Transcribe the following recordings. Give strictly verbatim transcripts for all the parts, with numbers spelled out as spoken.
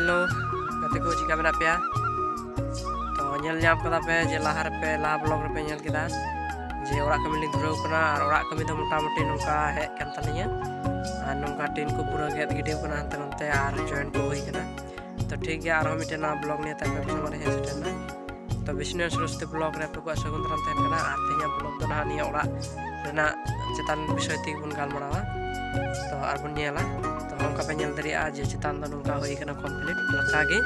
Hello, ᱜᱟᱛᱮ ᱠᱚ, ᱪᱮᱠᱟ ᱢᱮᱱᱟᱜ ᱯᱮᱭᱟ? ᱛᱚ, ᱧᱮᱞ ᱧᱟᱢ ᱠᱟᱫᱟ ᱯᱮ ᱡᱮ ᱞᱟᱦᱟ ᱨᱮᱯᱮ, ᱞᱟᱦᱟ vlog ᱨᱮᱯᱮ ᱧᱮᱞ ᱠᱮᱫᱟ ᱡᱮ ᱚᱲᱟᱜ ᱠᱟᱹᱢᱤ ᱞᱤᱧ ᱫᱷᱩᱨᱟᱹᱣ ᱠᱟᱱᱟ, ᱟᱨ ᱚᱲᱟᱜ ᱠᱟᱹᱢᱤ ᱫᱚ ᱢᱚᱴᱟᱢᱩᱴᱤ ᱱᱚᱝᱠᱟ ᱦᱮᱡ ᱠᱟᱱ ᱛᱟᱹᱞᱤᱧᱟ, ᱟᱨ ᱱᱚᱝᱠᱟ ᱴᱤᱱ ᱠᱚ ᱯᱩᱨᱟᱹ ᱜᱮᱫ ᱜᱤᱰᱤ ᱠᱟᱱᱟ ᱦᱟᱱᱛᱮ ᱱᱟᱛᱮ, ᱟᱨ joint ᱠᱚ ᱦᱩᱭ ᱠᱟᱱᱟ᱾ ᱛᱚ, ᱴᱷᱤᱠ ᱜᱮᱭᱟ, ᱟᱨᱦᱚᱸ ᱢᱤᱫᱴᱮᱱ ᱱᱟᱣᱟ vlog ᱱᱤᱭᱮ ᱛᱮ ᱟᱯᱮ ᱠᱚ ᱥᱟᱢᱟᱝ ᱨᱮ ᱦᱮᱡ ᱥᱮᱴᱮᱨ ᱮᱱᱟ᱾ ᱛᱚ, ᱵᱤᱥᱱᱩ ᱥᱚᱨᱚᱥᱚᱛᱤ vlog ᱨᱮ ᱟᱯᱮ ᱠᱚᱣᱟᱜ ᱥᱟᱹᱜᱩᱱ ᱫᱟᱨᱟᱢ ᱛᱟᱦᱮᱱ ᱠᱟᱱᱟ, ᱟᱨ ᱛᱮᱦᱮᱧᱟᱜ vlog ᱫᱚ ᱱᱟᱦᱟᱜ ᱱᱤᱭᱟᱹ ᱚᱲᱟᱜ ᱨᱮᱱᱟᱜ ᱪᱮᱛᱟᱱ ᱵᱤᱥᱚᱭ ᱛᱮᱜᱮ ᱵᱚᱱ ᱜᱟᱞᱢᱟᱨᱟᱣᱟ᱾ ᱛᱚ, ᱟᱨ ᱵᱚᱱ ᱧᱮᱞᱟ, ᱛᱚ, ᱚᱱᱠᱟ ᱯᱮ ᱧᱮᱞ ᱫᱟᱲᱮᱭᱟᱜᱼᱟ ᱡᱮ ᱪᱮᱛᱟᱱ ᱫᱚ ᱱᱚᱝᱠᱟ ᱦᱩᱭ ᱠᱟᱱᱟ complete ᱞᱮᱠᱟ ᱜᱮ᱾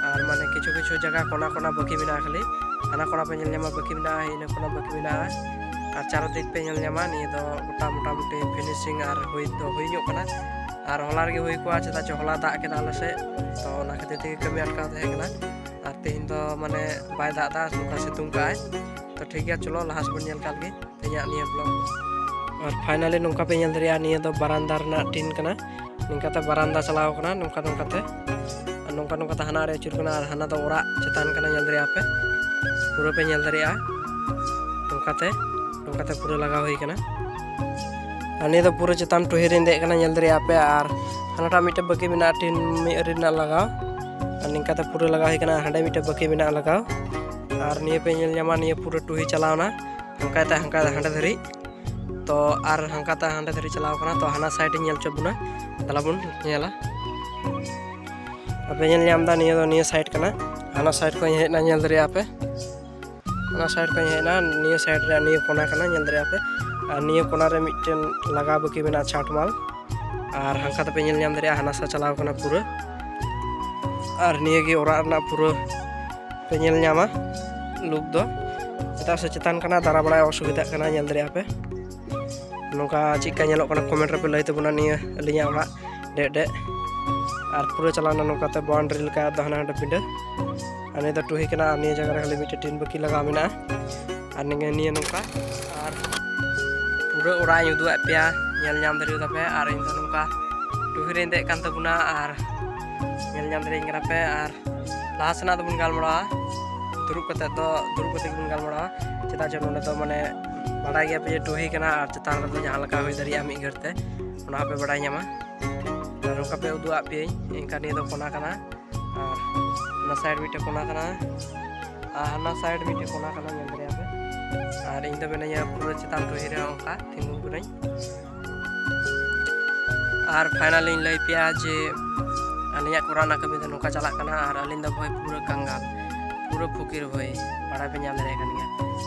ᱟᱨ ᱢᱟᱱᱮ ᱠᱤᱪᱷᱩ ᱠᱤᱪᱷᱩ ᱡᱟᱭᱜᱟ ᱠᱚᱱᱟ ᱠᱚᱱᱟ ᱵᱟᱹᱠᱤ ᱢᱮᱱᱟᱜᱼᱟ, ᱠᱷᱟᱹᱞᱤ ᱦᱟᱱᱟ ᱠᱚᱱᱟ ᱯᱮ ᱧᱮᱞ ᱧᱟᱢᱟ ᱵᱟᱹᱠᱤ ᱢᱮᱱᱟᱜᱼᱟ, ᱤᱱᱟᱹ ᱠᱚᱱᱟ ᱵᱟᱹᱠᱤ ᱢᱮᱱᱟᱜᱼᱟ᱾ ᱟᱨ ᱪᱟᱨᱚ ᱫᱤᱠ ᱯᱮ ᱧᱮᱞ ᱧᱟᱢᱟ, ᱱᱤᱭᱟᱹ ᱫᱚ ᱜᱚᱴᱟ ᱢᱚᱴᱟᱢᱩᱴᱤ finishing ᱟᱨ ᱦᱩᱭ ᱫᱚ ᱦᱩᱭ ᱧᱚᱜ ᱠᱟᱱᱟ᱾ ᱟᱨ ᱦᱚᱞᱟ ᱨᱮᱜᱮ ᱦᱩᱭ ᱠᱚᱜᱼᱟ, ᱪᱮᱫᱟᱜ ᱪᱮ ᱦᱚᱞᱟ ᱫᱟᱜ ᱠᱮᱫᱟ ᱟᱞᱮ ᱥᱮᱫ, ᱛᱚ ᱚᱱᱟ ᱠᱷᱟᱹᱛᱤᱨ ᱛᱮᱜᱮ ᱠᱟᱹᱢᱤ ᱟᱴᱠᱟᱣ ᱛᱟᱦᱮᱸ ᱠᱟᱱᱟ᱾ ᱟᱨ ᱛᱮᱦᱮᱧ ᱫᱚ ᱢᱟᱱᱮ ᱵᱟᱭ ᱫᱟᱜ ᱮᱫᱟ, ᱱᱚᱝᱠᱟ ᱥᱤᱛᱩᱝ ᱠᱟᱜᱼᱟᱭ᱾ ᱛᱚ ᱴᱷᱤᱠ ᱜᱮᱭᱟ, ᱪᱚᱞᱚ ᱞᱟᱦᱟ ᱥᱮᱫ ᱵᱚᱱ ᱧᱮᱞ ᱠᱟᱜ ᱜᱮ ᱛᱮᱦᱮᱧᱟᱜ ᱱᱤᱭᱟᱹ vlog᱾ ᱟᱨ finally ᱱᱚᱝᱠᱟ ᱯᱮ ᱧᱮᱞ ᱫᱟᱲᱮᱭᱟᱜᱼᱟ, ᱱᱤᱭᱟᱹ ᱫᱚ ᱵᱟᱨᱟᱱᱫᱟ ᱨᱮᱱᱟᱜ ᱴᱤᱱ ᱠᱟᱱᱟ᱾ ᱱᱚᱝᱠᱟᱛᱮ ᱵᱟᱨᱟᱱᱫᱟ ᱪᱟᱞᱟᱣ ᱠᱟᱱᱟ, ᱱᱚᱝᱠᱟ ᱱᱚᱝᱠᱟᱛᱮ, ᱟᱨ ᱱᱚᱝᱠᱟ ᱱᱚᱝᱠᱟᱛᱮ ᱦᱟᱱᱟ ᱨᱮ ᱟᱹᱪᱩᱨ ᱠᱟᱱᱟ, ᱟᱨ ᱦᱟᱱᱟ ᱫᱚ ᱚᱲᱟᱜ ᱪᱮᱛᱟᱱ ᱠᱟᱱᱟ, ᱧᱮᱞ ᱫᱟᱲᱮᱭᱟᱜᱼᱟ ᱯᱮ, ᱯᱩᱨᱟᱹ ᱯᱮ ᱧᱮᱞ ᱫᱟᱲᱮᱭᱟᱜᱼᱟ᱾ ᱱᱚᱝᱠᱟᱛᱮ, ᱱᱚᱝᱠᱟᱛᱮ ᱯᱩᱨᱟᱹ ᱞᱟᱜᱟᱣ ᱦᱩᱭ ᱠᱟᱱᱟ᱾ ᱟᱨ ᱱᱤᱭᱟᱹ ᱫᱚ ᱯᱩᱨᱟᱹ ᱪᱮᱛᱟᱱ ᱴᱩᱦᱤ ᱨᱤᱧ ᱫᱮᱡ ᱠᱟᱱᱟ, ᱧᱮᱞ ᱫᱟᱲᱮᱭᱟᱜᱼᱟ ᱯᱮ᱾ ᱟᱨ ᱦᱟᱱᱟᱴᱟᱜ ᱢᱤᱫᱴᱮᱱ ᱵᱟᱹᱠᱤ ᱢᱮᱱᱟᱜᱼᱟ ᱴᱤᱱ ᱢᱤᱫ ᱟᱹᱨᱤ ᱨᱮᱱᱟᱜ ᱞᱟᱜᱟᱣ, ᱟᱨ ᱱᱤᱝᱠᱟᱛᱮ ᱯᱩᱨᱟᱹ ᱞᱟᱜᱟᱣ ᱦᱩᱭ ᱠᱟᱱᱟ᱾ ᱦᱟᱸᱰᱮ ᱢᱤᱫᱴᱮᱱ ᱵᱟᱹᱠᱤ ᱢᱮᱱᱟᱜᱼᱟ ᱞᱟᱜᱟᱣ᱾ ᱟᱨ ᱱᱤᱭᱟᱹ ᱯᱮ ᱧᱮᱞ ᱧᱟᱢᱟ, ᱱᱤᱭᱟᱹ ᱯᱩᱨᱟᱹ ᱴᱩᱦᱤ ᱪᱟᱞᱟᱣᱱᱟ, ᱦᱟᱱᱠᱟᱛᱮ ᱦᱟᱱᱠᱟ ᱦᱟᱸᱰᱮ ᱫᱷᱟᱹᱨᱤᱡ᱾ ᱛᱚ ᱟᱨ ᱦᱟᱱᱠᱟᱛᱮ ᱦᱟᱸᱰᱮ ᱫᱷᱟᱹᱨᱤᱡ ᱪᱟᱞᱟᱣ ᱠᱟᱱᱟ᱾ ᱛᱚ ᱦᱟᱱᱟ side ᱤᱧ ᱧᱮᱞ ᱦᱚᱪᱚ ᱵᱚᱱᱟ, ᱫᱮᱞᱟ ᱵᱚᱱ ᱧᱮᱞᱟ᱾ ᱟᱯᱮ ᱧᱮᱞ ᱧᱟᱢ ᱮᱫᱟ, ᱱᱤᱭᱟᱹ ᱫᱚ ᱱᱤᱭᱟᱹ side ᱠᱟᱱᱟ᱾ ᱦᱟᱱᱟ side ᱠᱷᱚᱱ ᱦᱮᱡ ᱮᱱᱟ, ᱧᱮᱞ ᱫᱟᱲᱮᱭᱟᱜᱼᱟ ᱯᱮ᱾ ᱚᱱᱟ side ᱠᱷᱚᱱ ᱦᱮᱡ ᱮᱱᱟ, ᱱᱤᱭᱟᱹ side ᱨᱮ ᱱᱤᱭᱟᱹ ᱠᱚᱱᱟ ᱠᱟᱱᱟ, ᱧᱮᱞ ᱫᱟᱲᱮᱭᱟᱜᱼᱟ ᱯᱮ᱾ ᱟᱨ ᱱᱤᱭᱟᱹ ᱠᱚᱱᱟ ᱨᱮ ᱢᱤᱫᱴᱮᱱ ᱞᱟᱜᱟᱣ ᱵᱟᱹᱠᱤ ᱢᱮᱱᱟᱜᱼᱟ ᱪᱷᱟᱴ ᱢᱟᱞ᱾ ᱟᱨ ᱦᱟᱱᱠᱟ ᱛᱮᱯᱮ ᱧᱮᱞ ᱧᱟᱢ ᱫᱟᱲᱮᱭᱟᱜᱼᱟ, ᱦᱟᱱᱟ ᱥᱟ ᱪᱟᱞᱟᱣ ᱠᱟᱱᱟ ᱯᱩᱨᱟᱹ᱾ ᱟᱨ ᱱᱤᱭᱟᱹ ᱜᱮ ᱚᱲᱟᱜ ᱨᱮᱱᱟᱜ ᱯᱩᱨᱟᱹ ᱯᱮ ᱧᱮᱞ ᱧᱟᱢᱟ look ᱫᱚ, ᱪᱮᱫᱟᱜ ᱥᱮ ᱪᱮᱛᱟᱱ ᱠᱟᱱᱟ, ᱫᱟᱬᱟ ᱵᱟᱲᱟᱭ ᱚᱥᱩᱵᱤᱫᱷᱟᱜ ᱠᱟᱱᱟ, ᱧᱮᱞ ᱫᱟᱲᱮᱭᱟᱜᱼᱟ ᱯᱮ᱾ ᱱᱚᱝᱠᱟ ᱪᱮᱫ ᱞᱮᱠᱟ ᱧᱮᱞᱚᱜ ᱠᱟᱱᱟ comment ᱨᱮᱯᱮ ᱞᱟᱹᱭ ᱛᱟᱵᱚᱱᱟ ᱱᱤᱭᱟᱹ ᱟᱹᱞᱤᱧᱟᱜ ᱚᱲᱟᱜ ᱰᱮᱡ ᱰᱮᱡ᱾ ᱟᱨ ᱯᱩᱨᱟᱹ ᱪᱟᱞᱟᱣᱱᱟ ᱱᱚᱝᱠᱟᱛᱮ boundary ᱞᱮᱠᱟ, ᱟᱫᱚ ᱦᱟᱱᱟ ᱦᱟᱸᱰᱮ ᱯᱤᱸᱰᱟᱹ᱾ ᱟᱨ ᱱᱤᱭᱟᱹ ᱫᱚ ᱴᱩᱦᱤ ᱠᱟᱱᱟ, ᱟᱨ ᱱᱤᱭᱟᱹ ᱡᱟᱭᱜᱟ ᱨᱮ ᱠᱷᱟᱹᱞᱤ ᱢᱤᱫᱴᱮᱱ ᱴᱤᱱ ᱵᱟᱹᱠᱤ ᱞᱟᱜᱟᱣ ᱢᱮᱱᱟᱜᱼᱟ᱾ ᱟᱨ ᱱᱤᱭᱟᱹ, ᱱᱤᱭᱟᱹ ᱱᱚᱝᱠᱟ, ᱟᱨ ᱯᱩᱨᱟᱹ ᱚᱲᱟᱜ ᱤᱧ ᱩᱫᱩᱜ ᱟᱫ ᱯᱮᱭᱟ, ᱧᱮᱞ ᱧᱟᱢ ᱫᱟᱲᱮᱭᱟᱫᱟ ᱯᱮ᱾ ᱟᱨ ᱤᱧ ᱫᱚ ᱱᱚᱝᱠᱟ ᱴᱩᱦᱤ ᱨᱤᱧ ᱫᱮᱡ ᱠᱟᱱ ᱛᱟᱵᱚᱱᱟ, ᱟᱨ ᱧᱮᱞ ᱧᱟᱢ ᱫᱟᱲᱮᱭᱟᱹᱧ ᱠᱟᱱᱟ ᱯᱮ᱾ ᱟᱨ ᱞᱟᱦᱟ ᱥᱮᱱᱟᱜ ᱫᱚᱵᱚᱱ ᱜᱟᱞᱢᱟᱨᱟᱣᱟ, ᱫᱩᱲᱩᱵ ᱠᱟᱛᱮ ᱫᱚ, ᱫᱩᱲᱩᱵ ᱠᱟᱛᱮ ᱜᱮᱵᱚᱱ ᱜᱟᱞᱢᱟᱨᱟᱣᱟ᱾ ᱪᱮᱫᱟᱜ ᱡᱮ ᱱᱚᱸᱰᱮ ᱫᱚ ᱢᱟᱱᱮ ᱵᱟᱲᱟᱭ ᱜᱮᱭᱟ ᱯᱮ ᱡᱮ ᱴᱩᱦᱤ ᱠᱟᱱᱟ, ᱟᱨ ᱪᱮᱛᱟᱱ ᱨᱮᱫᱚ ᱡᱟᱦᱟᱸ ᱞᱮᱠᱟ ᱦᱩᱭ ᱫᱟᱲᱮᱭᱟᱜᱼᱟ ᱢᱤᱫ ᱜᱷᱟᱹᱲᱤᱡ ᱛᱮ, ᱚᱱᱟ ᱦᱚᱸᱯᱮ ᱵᱟᱲᱟᱭ ᱧᱟᱢᱟ᱾ ᱱᱚᱝᱠᱟ ᱯᱮ ᱩᱫᱩᱜ ᱟᱫ ᱯᱮᱭᱟᱹᱧ᱾ ᱮᱱᱠᱷᱟᱱ ᱱᱤᱭᱟᱹ ᱫᱚ ᱠᱚᱱᱟ ᱠᱟᱱᱟ, ᱟᱨ ᱚᱱᱟ ᱥᱟᱭᱤᱰ ᱢᱤᱫᱴᱮᱱ ᱠᱚᱱᱟ ᱠᱟᱱᱟ, ᱟᱨ ᱦᱟᱱᱟ ᱥᱟᱭᱤᱰ ᱢᱤᱫᱴᱮᱱ ᱠᱚᱱᱟ ᱠᱟᱱᱟ, ᱧᱮᱞ ᱫᱟᱲᱮᱭᱟᱜᱼᱟ ᱯᱮ᱾ ᱟᱨ ᱤᱧ ᱫᱚ ᱢᱮᱱᱟᱹᱧᱟ ᱯᱩᱨᱟᱹ ᱪᱮᱛᱟᱱ ᱨᱩᱦᱤ ᱨᱮ ᱚᱱᱠᱟ ᱛᱤᱸᱜᱩ ᱠᱟᱹᱱᱟᱹᱧ᱾ ᱟᱨ ᱯᱷᱟᱭᱱᱟᱞ ᱤᱧ ᱞᱟᱹᱭ ᱯᱮᱭᱟ ᱡᱮ ᱟᱹᱞᱤᱧᱟᱜ ᱠᱚᱨᱟᱣ ᱨᱮᱱᱟᱜ ᱠᱟᱹᱢᱤ ᱫᱚ ᱱᱚᱝᱠᱟ ᱪᱟᱞᱟᱜ ᱠᱟᱱᱟ᱾ ᱟᱨ ᱟᱹᱞᱤᱧ ᱫᱚ ᱵᱷᱟᱹᱭ ᱯᱩᱨᱟᱹ ᱠᱟᱝᱜᱟᱞ, ᱯᱩᱨᱟᱹ ᱯᱷᱩᱠᱤᱨ ᱵᱷᱟᱹᱭ, ᱵᱟᱲᱟᱭ ᱯᱮ ᱧᱟᱢ ᱫᱟᱲᱮᱭᱟᱜ ᱠᱟᱱ ᱜᱮᱭᱟ᱾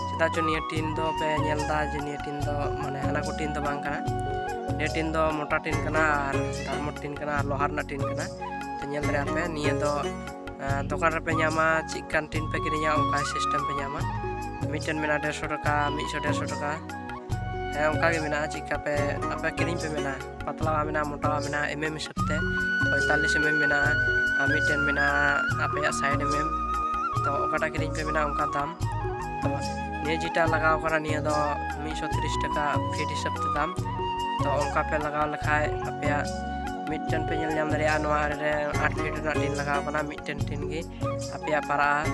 ᱪᱮᱫᱟᱜ ᱪᱚ ᱱᱤᱭᱟᱹ ᱴᱤᱱ ᱫᱚ ᱯᱮ ᱧᱮᱞ ᱮᱫᱟ ᱡᱮ ᱱᱤᱭᱟᱹ ᱴᱤᱱ ᱫᱚ ᱢᱟᱱᱮ ᱦᱟᱱᱟ ᱠᱚ ᱴᱤᱱ ᱫᱚ ᱵᱟᱝ ᱠᱟᱱᱟ᱾ ᱱᱤᱭᱟᱹ ᱴᱤᱱ ᱫᱚ ᱢᱚᱴᱟ ᱴᱤᱱ ᱠᱟᱱᱟ ᱟᱨ ᱫᱟᱨᱢᱚᱴ ᱴᱤᱱ ᱠᱟᱱᱟ ᱟᱨ ᱞᱳᱦᱟ ᱨᱮᱱᱟᱜ ᱴᱤᱱ ᱠᱟᱱᱟ᱾ ᱛᱚ ᱧᱮᱞ ᱫᱟᱲᱮᱭᱟᱜ ᱯᱮ, ᱱᱤᱭᱟᱹ ᱫᱚ ᱟᱸ, ᱫᱚᱠᱟᱱ ᱨᱮᱯᱮ ᱧᱟᱢᱟ, ᱪᱮᱫ ᱞᱮᱠᱟᱱ ᱴᱤᱱ ᱯᱮ ᱠᱤᱨᱤᱧᱟ ᱚᱱᱠᱟ ᱥᱤᱥᱴᱮᱢ ᱯᱮ ᱧᱟᱢᱟ᱾ ᱢᱤᱫᱴᱮᱱ ᱢᱮᱱᱟᱜᱼᱟ ᱰᱮᱲᱥᱚ ᱴᱟᱠᱟ, ᱢᱤᱫᱥᱚ ᱰᱮᱲᱥᱚ ᱴᱟᱠᱟ, ᱦᱮᱸ ᱚᱱᱠᱟ ᱜᱮ ᱢᱮᱱᱟᱜᱼᱟ᱾ ᱪᱮᱫ ᱞᱮᱠᱟ ᱯᱮ ᱟᱯᱮ ᱠᱤᱨᱤᱧ ᱯᱮ ᱢᱮᱱᱟ, ᱯᱟᱛᱞᱟᱣᱟᱜ ᱢᱮᱱᱟᱜᱼᱟ, ᱢᱚᱴᱟᱣᱟᱜ ᱢᱮᱱᱟᱜᱼᱟ, ᱮᱢ ᱮᱢ ᱦᱤᱥᱟᱹᱵ ᱛᱮ ᱯᱚᱸᱭᱛᱟᱞᱞᱤᱥ ᱮᱢ ᱮᱢ ᱢᱮᱱᱟᱜᱼᱟ, ᱟᱨ ᱢᱤᱫᱴᱮᱱ ᱢᱮᱱᱟᱜᱼᱟ ᱟᱯᱮᱭᱟᱜ ᱥᱟᱭᱤᱰ ᱮᱢ ᱮᱢ᱾ ᱛᱚ ᱚᱠᱟᱴᱟᱜ ᱠᱤᱨᱤᱧ ᱯᱮ ᱢᱮᱱᱟ ᱚᱱᱠᱟ ᱫᱟᱢ᱾ ᱛᱚ ᱱᱤᱭᱟᱹ ᱡᱮᱴᱟ ᱞᱟᱜᱟᱣ ᱠᱟᱱᱟ ᱱᱤᱭᱟᱹ ᱫᱚ ᱢᱤᱫᱥᱚ ᱛᱤᱨᱤᱥ ᱴᱟᱠᱟ ᱯᱷᱤᱴ ᱦᱤᱥᱟᱹᱵ ᱛᱮ ᱫᱟᱢ᱾ ᱛᱚ ᱚᱱᱠᱟ ᱯᱮ ᱞᱟᱜᱟᱣ ᱞᱮᱠᱷᱟᱡ ᱟᱯᱮᱭᱟᱜ ᱢᱤᱫᱴᱮᱱ ᱯᱮ ᱧᱮᱞ ᱧᱟᱢ ᱫᱟᱲᱮᱭᱟᱜᱼᱟ, ᱱᱚᱣᱟ ᱨᱮ ᱟᱴ ᱯᱷᱤᱴ ᱨᱮᱱᱟᱜ ᱴᱤᱱ ᱞᱟᱜᱟᱣ ᱠᱟᱱᱟ, ᱢᱤᱫᱴᱮᱱ ᱴᱤᱱ ᱜᱮ ᱟᱯᱮᱭᱟᱜ ᱯᱟᱲᱟᱜᱼᱟ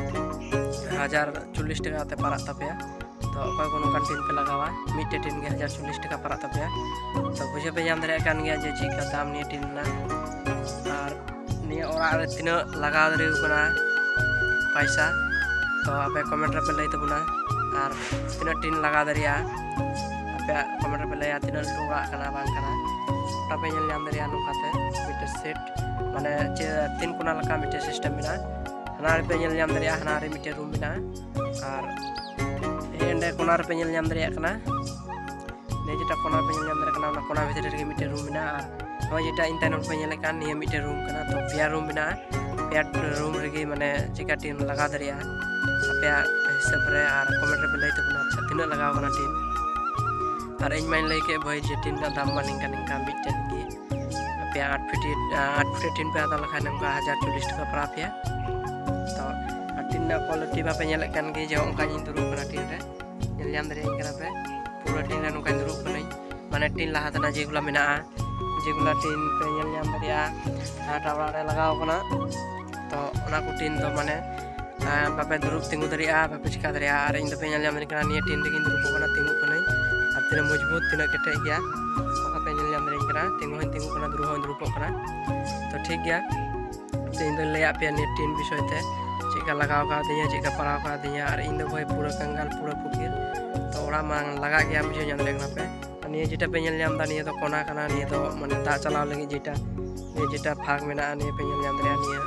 ᱦᱟᱡᱟᱨ ᱪᱚᱞᱞᱤᱥ ᱴᱟᱠᱟ ᱠᱟᱛᱮ ᱯᱟᱲᱟᱜ ᱛᱟᱯᱮᱭᱟ᱾ ᱛᱚ ᱚᱠᱚᱭ ᱠᱚ ᱱᱚᱝᱠᱟᱱ ᱴᱤᱱ ᱯᱮ ᱞᱟᱜᱟᱣᱟ, ᱢᱤᱫᱴᱮᱱ ᱴᱤᱱ ᱜᱮ ᱦᱟᱡᱟᱨ ᱪᱚᱞᱞᱤᱥ ᱴᱟᱠᱟ ᱯᱟᱲᱟᱜ ᱛᱟᱯᱮᱭᱟ᱾ ᱛᱚ ᱵᱩᱡᱷᱟᱹᱣ ᱯᱮ ᱧᱟᱢ ᱫᱟᱲᱮᱭᱟᱜ ᱠᱟᱱ ᱜᱮᱭᱟ ᱡᱮ ᱪᱮᱫ ᱞᱮᱠᱟ ᱫᱟᱢ ᱱᱤᱭᱟᱹ ᱴᱤᱱ ᱨᱮᱱᱟᱜ᱾ ᱟᱨ ᱱᱤᱭᱟᱹ ᱚᱲᱟᱜ ᱨᱮ ᱛᱤᱱᱟᱹᱜ ᱞᱟᱜᱟᱣ ᱫᱟᱲᱮ ᱠᱟᱱᱟ ᱯᱚᱭᱥᱟ, ᱛᱚ ᱟᱯᱮ ᱠᱚᱢᱮᱱᱴ ᱨᱮᱯᱮ ᱞᱟᱹᱭ ᱛᱟᱵᱚᱱᱟ᱾ ᱟᱨ ᱛᱤᱱᱟᱹᱜ ᱴᱤᱱ ᱞᱟᱜᱟᱣ ᱫᱟᱲᱮᱭᱟᱜᱼᱟ ᱟᱯᱮᱭᱟᱜ ᱠᱚᱢᱮᱱᱴ ᱨᱮᱯᱮ ᱞᱟᱹᱭᱟ ᱛᱤᱱᱟᱹᱜ ᱞᱟᱹᱴᱩ ᱚᱲᱟᱜ ᱠᱟᱱᱟ ᱵᱟᱝ ᱠᱟᱱᱟ᱾ ᱜᱚᱴᱟ ᱯᱮ ᱧᱮᱞ ᱧᱟᱢ ᱫᱟᱲᱮᱭᱟᱜᱼᱟ ᱱᱚᱝᱠᱟᱛᱮ ᱢᱤᱫᱴᱮᱱ ᱥᱮᱴ, ᱢᱟᱱᱮ ᱪᱮᱫ ᱛᱤᱱ ᱠᱚᱱᱟ ᱞᱮᱠᱟ ᱢᱤᱫᱴᱮᱱ ᱥᱤᱥᱴᱮᱢ ᱢᱮᱱᱟᱜᱼᱟ᱾ ᱦᱟᱱᱟ ᱨᱮᱯᱮ ᱧᱮᱞ ᱧᱟᱢ ᱫᱟᱲᱮᱭᱟᱜᱼᱟ, ᱦᱟᱱᱟ ᱨᱮ ᱢᱤᱫᱴᱮᱱ ᱨᱩᱢ ᱢᱮᱱᱟᱜᱼᱟ᱾ ᱟᱨ ᱦᱮᱸ ᱚᱸᱰᱮ ᱠᱚᱱᱟ ᱨᱮᱯᱮ ᱧᱮᱞ ᱧᱟᱢ ᱫᱟᱲᱮᱭᱟᱜ ᱠᱟᱱᱟ, ᱱᱤᱭᱟᱹ ᱡᱮᱴᱟ ᱠᱚᱱᱟ ᱨᱮᱯᱮ ᱧᱮᱞ ᱧᱟᱢ ᱫᱟᱲᱮᱭᱟᱜ ᱠᱟᱱᱟ ᱚᱱᱟ ᱠᱚᱱᱟ ᱵᱷᱤᱛᱨᱤ ᱨᱮᱜᱮ ᱢᱤᱫᱴᱮᱱ ᱨᱩᱢ ᱢᱮᱱᱟᱜᱼᱟ᱾ ᱟᱨ ᱱᱚᱜᱼᱚᱭ ᱡᱮᱴᱟ ᱤᱧ ᱛᱟᱭᱱᱚᱢ ᱯᱮ ᱧᱮᱞᱮᱫ ᱠᱟᱱ ᱱᱤᱭᱟᱹ ᱢᱤᱫᱴᱮᱱ ᱨᱩᱢ ᱠᱟᱱᱟ᱾ ᱛᱚ ᱯᱮᱭᱟ ᱨᱩᱢ ᱢᱮᱱᱟᱜᱼᱟ, ᱯᱮᱭᱟ ᱨᱩᱢ ᱨᱮᱜᱮ ᱢᱟᱱᱮ ᱪᱮᱠᱟ ᱴᱤᱱ ᱞᱟᱜᱟᱣ ᱫᱟᱲᱮᱭᱟᱜᱼᱟ ᱟᱯᱮᱭᱟᱜ ᱦᱤᱥᱟᱹᱵ ᱨᱮ, ᱟᱨ ᱠᱚᱢᱮᱱᱴ ᱨᱮᱯᱮ ᱞᱟᱹᱭ ᱛᱟᱵᱚᱱᱟ ᱟᱪᱪᱷᱟ ᱛᱤᱱᱟᱹᱜ ᱞᱟᱜᱟᱣ ᱠᱟᱱᱟ ᱴᱤᱱ᱾ ᱟᱨ ᱤᱧ ᱢᱟᱧ ᱞᱟᱹᱭ ᱠᱮᱫ ᱵᱷᱟᱹᱭ ᱡᱮ ᱴᱤᱱ ᱨᱮᱱᱟᱜ ᱫᱟᱢ ᱢᱟ ᱱᱤᱝᱠᱟ ᱱᱤᱝᱠᱟ ᱢᱤᱫᱴᱮᱱ ᱜᱮ, ᱟᱯᱮᱭᱟᱜ ᱟᱴ ᱯᱷᱤᱴ ᱟᱴ ᱯᱷᱤᱴ ᱴᱤᱱ ᱯᱮ ᱦᱟᱛᱟᱣ ᱞᱮᱠᱷᱟᱱ ᱱᱚᱝᱠᱟ ᱦᱟᱡᱟᱨ ᱪᱚᱞᱞᱤᱥ ᱴᱟᱠᱟ ᱯᱟᱲᱟᱣ ᱯᱮᱭᱟ᱾ ᱛᱚ ᱟᱨ ᱴᱤᱱ ᱨᱮᱱᱟᱜ ᱠᱳᱣᱟᱞᱤᱴᱤ ᱢᱟᱯᱮ ᱧᱮᱞᱮᱫ ᱠᱟᱱ ᱜᱮ ᱡᱮ ᱚᱱᱠᱟ ᱤᱧ ᱫᱩᱲᱩᱵ ᱠᱟᱱᱟ ᱴᱤᱱ ᱨᱮ, ᱧᱮᱞ ᱧᱟᱢ ᱫᱟᱲᱮᱭᱟᱜ ᱠᱟᱱᱟ ᱯᱮ ᱯᱩᱨᱟᱹ ᱴᱤᱱ ᱨᱮ ᱱᱚᱝᱠᱟᱧ ᱫᱩᱲᱩᱵ ᱠᱟᱹᱱᱟᱹᱧ᱾ ᱢᱟᱱᱮ ᱴᱤᱱ ᱞᱟᱦᱟ ᱛᱮᱱᱟᱜ ᱡᱮᱜᱩᱞᱟ ᱢᱮᱱᱟᱜᱼᱟ, ᱡᱮᱜᱩᱞᱟ ᱴᱤᱱ ᱯᱮ ᱧᱮᱞ ᱧᱟᱢ ᱫᱟᱲᱮᱭᱟᱜᱼᱟ ᱡᱟᱦᱟᱸᱴᱟᱜ ᱚᱲᱟᱜ ᱨᱮ ᱞᱟᱜᱟᱣ ᱠᱟᱱᱟ᱾ ᱛᱚ ᱚᱱᱟ ᱠᱚ ᱴᱤᱱ ᱫᱚ ᱢᱟᱱᱮ ᱟᱨ ᱵᱟᱯᱮ ᱫᱩᱲᱩᱵ ᱛᱤᱸᱜᱩ ᱫᱟᱲᱮᱭᱟᱜᱼᱟ, ᱵᱟᱯᱮ ᱪᱤᱠᱟ ᱫᱟᱲᱮᱭᱟᱜᱼᱟ᱾ ᱟᱨ ᱤᱧ ᱫᱚᱯᱮ ᱧᱮᱞ ᱧᱟᱢ ᱫᱟᱲᱮᱭᱟᱜ ᱠᱟᱱᱟ ᱱᱤᱭᱟᱹ ᱴᱤᱱ ᱨᱮᱜᱮᱧ ᱫᱩᱲᱩᱵ ᱠᱟᱱᱟ, ᱛᱤᱸᱜᱩᱜ ᱠᱟᱹᱱᱟᱹᱧ᱾ ᱟᱨ ᱛᱤᱱᱟᱹᱜ ᱢᱚᱡᱽᱵᱩᱛ, ᱛᱤᱱᱟᱹᱜ ᱠᱮᱴᱮᱡ ᱜᱮᱭᱟ, ᱚᱱᱠᱟ ᱯᱮ ᱧᱮᱞ ᱧᱟᱢ ᱫᱟᱲᱮᱭᱟᱜ ᱠᱟᱱᱟ᱾ ᱛᱤᱸᱜᱩ ᱦᱚᱸᱧ ᱛᱤᱸᱜᱩ ᱠᱟᱱᱟ, ᱫᱩᱲᱩᱵ ᱦᱚᱸᱧ ᱩᱰᱩᱠᱚᱜ ᱠᱟᱱᱟ᱾ ᱛᱚ ᱴᱷᱤᱠ ᱜᱮᱭᱟ, ᱛᱮᱦᱮᱧ ᱫᱚᱧ ᱞᱟᱹᱭᱟᱫ ᱯᱮᱭᱟ ᱱᱤᱭᱟᱹ ᱴᱤᱱ ᱵᱤᱥᱚᱭ ᱛᱮ, ᱪᱮᱫᱠᱟ ᱞᱟᱜᱟᱣ ᱠᱟᱣᱫᱤᱧᱟ, ᱪᱮᱫᱠᱟ ᱯᱟᱲᱟᱣ ᱠᱟᱣᱫᱤᱧᱟ, ᱟᱨ ᱤᱧ ᱫᱚ ᱵᱷᱟᱹᱭ ᱯᱩᱨᱟᱹ ᱠᱟᱝᱜᱟᱞ, ᱯᱩᱨᱟᱹ ᱯᱷᱩᱠᱤᱨ᱾ ᱛᱚ ᱚᱲᱟᱜ ᱢᱟ ᱞᱟᱜᱟᱜ ᱜᱮᱭᱟ, ᱵᱩᱡᱷᱟᱹᱣ ᱧᱟᱢ ᱫᱟᱲᱮᱭᱟᱜ ᱠᱟᱱᱟ ᱯᱮ᱾ ᱟᱨ ᱱᱤᱭᱟᱹ ᱡᱮᱴᱟ ᱯᱮ ᱧᱮᱞ ᱧᱟᱢ ᱮᱫᱟ, ᱱᱤᱭᱟᱹ ᱫᱚ ᱠᱚᱱᱟ ᱠᱟᱱᱟ, ᱱᱤᱭᱟᱹ ᱫᱚ ᱢᱟᱱᱮ ᱫᱟᱜ ᱪᱟᱞᱟᱣ ᱞᱟᱹᱜᱤᱫ ᱡᱮᱴᱟ, ᱱᱤᱭᱟᱹ ᱡᱮᱴᱟ ᱯᱷᱟᱸᱠ ᱢᱮᱱᱟᱜᱼᱟ, ᱱᱤᱭᱟᱹ ᱯᱮ ᱧᱮᱞ ᱧᱟᱢ ᱫᱟᱲᱮᱭᱟᱜᱼᱟ, ᱱᱤᱭᱟᱹ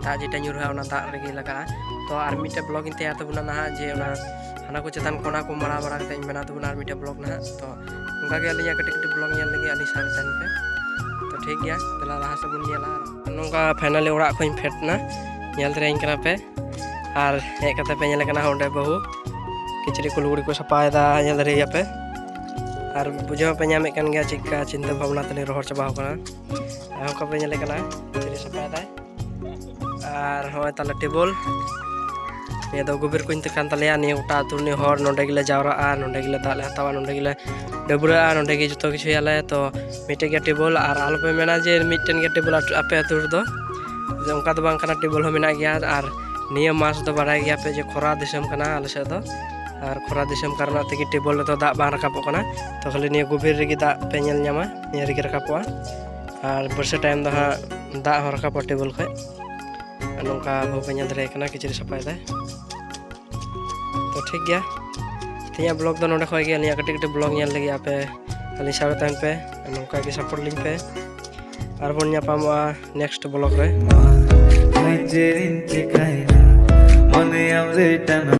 ᱫᱟᱜ ᱡᱮᱴᱟ ᱧᱩᱨᱦᱟᱹᱜᱼᱟ ᱚᱱᱟ ᱫᱟᱜ ᱨᱮᱜᱮ ᱞᱟᱜᱟᱜᱼᱟ᱾ ᱛᱚ ᱟᱨ ᱢᱤᱫᱴᱮᱡ ᱵᱞᱚᱜ ᱤᱧ ᱛᱮᱭᱟᱨ ᱛᱟᱵᱚᱱᱟ ᱱᱟᱦᱟᱜ, ᱡᱮ ᱚᱱᱟ ᱦᱟᱱᱟ ᱠᱚ ᱪᱮᱛᱟᱱ ᱠᱚᱱᱟ ᱠᱚ ᱢᱟᱲᱟᱣ ᱵᱟᱲᱟ ᱠᱟᱛᱮ ᱤᱧ ᱵᱮᱱᱟᱣ ᱛᱟᱵᱚᱱᱟ ᱟᱨ ᱢᱤᱫᱴᱮᱡ ᱵᱞᱚᱜ ᱱᱟᱦᱟᱜ᱾ ᱛᱚ ᱚᱱᱠᱟ ᱜᱮ ᱟᱹᱞᱤᱧᱟᱜ ᱠᱟᱹᱴᱤᱡ ᱠᱟᱹᱴᱤᱡ ᱵᱞᱚᱜ ᱧᱮᱞ ᱞᱟᱹᱜᱤᱫ ᱟᱹᱞᱤᱧ ᱥᱟᱶ ᱛᱟᱦᱮᱱ ᱯᱮ᱾ ᱛᱚ ᱴᱷᱤᱠ ᱜᱮᱭᱟ, ᱫᱮᱞᱟ ᱞᱟᱦᱟ ᱥᱮᱫ ᱵᱚᱱ ᱧᱮᱞᱟ᱾ ᱱᱚᱝᱠᱟ finally ᱚᱲᱟᱜ ᱠᱷᱚᱱ ᱤᱧ ᱯᱷᱮᱰ ᱮᱱᱟ, ᱧᱮᱞ ᱫᱟᱲᱮᱭᱟᱹᱧ ᱠᱟᱱᱟ ᱯᱮ᱾ ᱟᱨ ᱦᱮᱡ ᱠᱟᱛᱮ ᱯᱮ ᱧᱮᱞᱮ ᱠᱟᱱᱟ ᱚᱸᱰᱮ ᱵᱟᱹᱦᱩ ᱠᱤᱪᱨᱤᱡ ᱠᱚ ᱞᱩᱜᱽᱲᱤ ᱠᱚ ᱥᱟᱯᱷᱟᱭᱮᱫᱟ, ᱧᱮᱞ ᱫᱟᱲᱮᱭᱟᱜ ᱯᱮ᱾ ᱟᱨ ᱵᱩᱡᱷᱟᱹᱣ ᱯᱮ ᱧᱟᱢᱮᱫ ᱠᱟᱱ ᱜᱮᱭᱟ ᱪᱮᱫᱠᱟ ᱪᱤᱱᱛᱟᱹ ᱵᱷᱟᱵᱽᱱᱟ ᱛᱟᱹᱞᱤᱧ ᱨᱚᱦᱚᱲ ᱪᱟᱵᱟ ᱟᱠᱟᱱᱟ᱾ ᱟᱨ ᱚᱱᱠᱟ ᱯᱮ ᱧᱮᱞᱮ ᱠᱟᱱᱟ ᱠᱤᱪᱨᱤᱡ ᱥᱟᱯᱷᱟᱭᱮᱫᱟᱭ᱾ ᱟᱨ ᱦᱚᱸᱜᱼᱚᱭ ᱛᱟᱞᱮ ᱴᱮᱵᱚᱞ, ᱱᱤᱭᱟᱹ ᱫᱚ ᱜᱚᱵᱷᱤᱨ ᱠᱩᱧ ᱛᱮ ᱠᱟᱱ ᱛᱟᱞᱮᱭᱟ᱾ ᱱᱤᱭᱟᱹ ᱜᱚᱴᱟ ᱟᱹᱛᱩ ᱨᱤᱱᱤᱡ ᱦᱚᱲ ᱱᱚᱸᱰᱮ ᱜᱮᱞᱮ ᱡᱟᱣᱨᱟᱜᱼᱟ, ᱱᱚᱸᱰᱮ ᱜᱮᱞᱮ ᱫᱟᱜ ᱞᱮ ᱦᱟᱛᱟᱣᱟ, ᱱᱚᱸᱰᱮ ᱜᱮᱞᱮ ᱰᱟᱹᱵᱽᱨᱟᱹᱜᱼᱟ, ᱱᱚᱸᱰᱮ ᱜᱮ ᱡᱚᱛᱚ ᱠᱤᱪᱷᱩᱭᱟᱞᱮ᱾ ᱛᱚ ᱢᱤᱫᱴᱮᱡ ᱜᱮ ᱴᱮᱵᱚᱞ, ᱟᱨ ᱟᱞᱚᱯᱮ ᱢᱮᱱᱟ ᱡᱮ ᱢᱤᱫᱴᱮᱱ ᱜᱮ ᱴᱮᱵᱚᱞ ᱟᱯᱮ ᱟᱹᱛᱩ ᱨᱮᱫᱚ, ᱡᱮ ᱚᱱᱠᱟ ᱫᱚ ᱵᱟᱝ ᱠᱟᱱᱟ, ᱴᱮᱵᱚᱞ ᱦᱚᱸ ᱢᱮᱱᱟᱜ ᱜᱮᱭᱟ᱾ ᱟᱨ ᱱᱤᱭᱟᱹ ᱢᱟᱥ ᱫᱚ ᱵᱟᱲᱟᱭ ᱜᱮᱭᱟᱯᱮ ᱡᱮ ᱠᱷᱚᱨᱟ ᱫᱤᱥᱚᱢ ᱠᱟᱱᱟ ᱟᱞᱮ ᱥᱮᱫ ᱫᱚ, ᱟᱨ ᱠᱷᱚᱨᱟ ᱫᱤᱥᱚᱢ ᱠᱟᱨᱚᱱᱟᱜ ᱛᱮᱜᱮ ᱴᱮᱵᱚᱞ ᱨᱮᱫᱚ ᱫᱟᱜ ᱵᱟᱝ ᱨᱟᱠᱟᱵᱚᱜ ᱠᱟᱱᱟ᱾ ᱛᱚ ᱠᱷᱟᱹᱞᱤ ᱱᱤᱭᱟᱹ ᱜᱚᱵᱷᱤᱨ ᱨᱮᱜᱮ ᱫᱟᱜ ᱯᱮ ᱧᱮᱞ ᱧᱟᱢᱟ, ᱱᱤᱭᱟᱹ ᱨᱮᱜᱮ ᱨᱟᱠᱟᱵᱚᱜᱼᱟ᱾ ᱟᱨ ᱵᱟᱹᱨᱥᱟᱹ ᱴᱟᱭᱤᱢ ᱫᱚ ᱦᱟᱸᱜ ᱫᱟᱜ ᱦᱚᱸ ᱨᱟᱠᱟᱵᱚᱜᱼᱟ ᱴᱮᱵᱚᱞ ᱠᱷᱚᱡ᱾ ᱟᱨ ᱱᱚᱝᱠᱟ ᱵᱟᱹᱦᱩ ᱯᱮ ᱧᱮᱞ ᱫᱟᱲᱮᱭᱟᱭ ᱠᱟᱱᱟ, ᱠᱤᱪᱨᱤᱡ ᱥᱟᱯᱷᱟᱭᱮᱫᱟᱭ᱾ ᱛᱚ ᱴᱷᱤᱠ ᱜᱮᱭᱟ, ᱛᱮᱦᱮᱧᱟᱜ ᱵᱞᱚᱜ ᱫᱚ ᱱᱚᱸᱰᱮ ᱠᱷᱚᱡ ᱜᱮ᱾ ᱟᱹᱞᱤᱧᱟᱜ ᱠᱟᱹᱴᱤᱡ ᱠᱟᱹᱴᱤᱡ ᱵᱞᱚᱜ ᱧᱮᱞ ᱞᱟᱹᱜᱤᱫ ᱟᱯᱮ ᱟᱹᱞᱤᱧ ᱥᱟᱶ ᱛᱟᱦᱮᱱ ᱯᱮ, ᱟᱨ ᱱᱚᱝᱠᱟ ᱜᱮ ᱥᱟᱯᱳᱨᱴ ᱞᱤᱧ ᱯᱮ᱾ ᱟᱨ ᱵᱚᱱ ᱧᱟᱯᱟᱢᱚᱜᱼᱟ ᱱᱮᱠᱥᱴ ᱵᱞᱚᱜ ᱨᱮ᱾ ᱪᱮᱫ ᱤᱧ ᱪᱤᱠᱟᱹᱭᱟ, ᱢᱚᱱᱮᱭᱟᱢ ᱨᱤᱴᱟᱨᱱ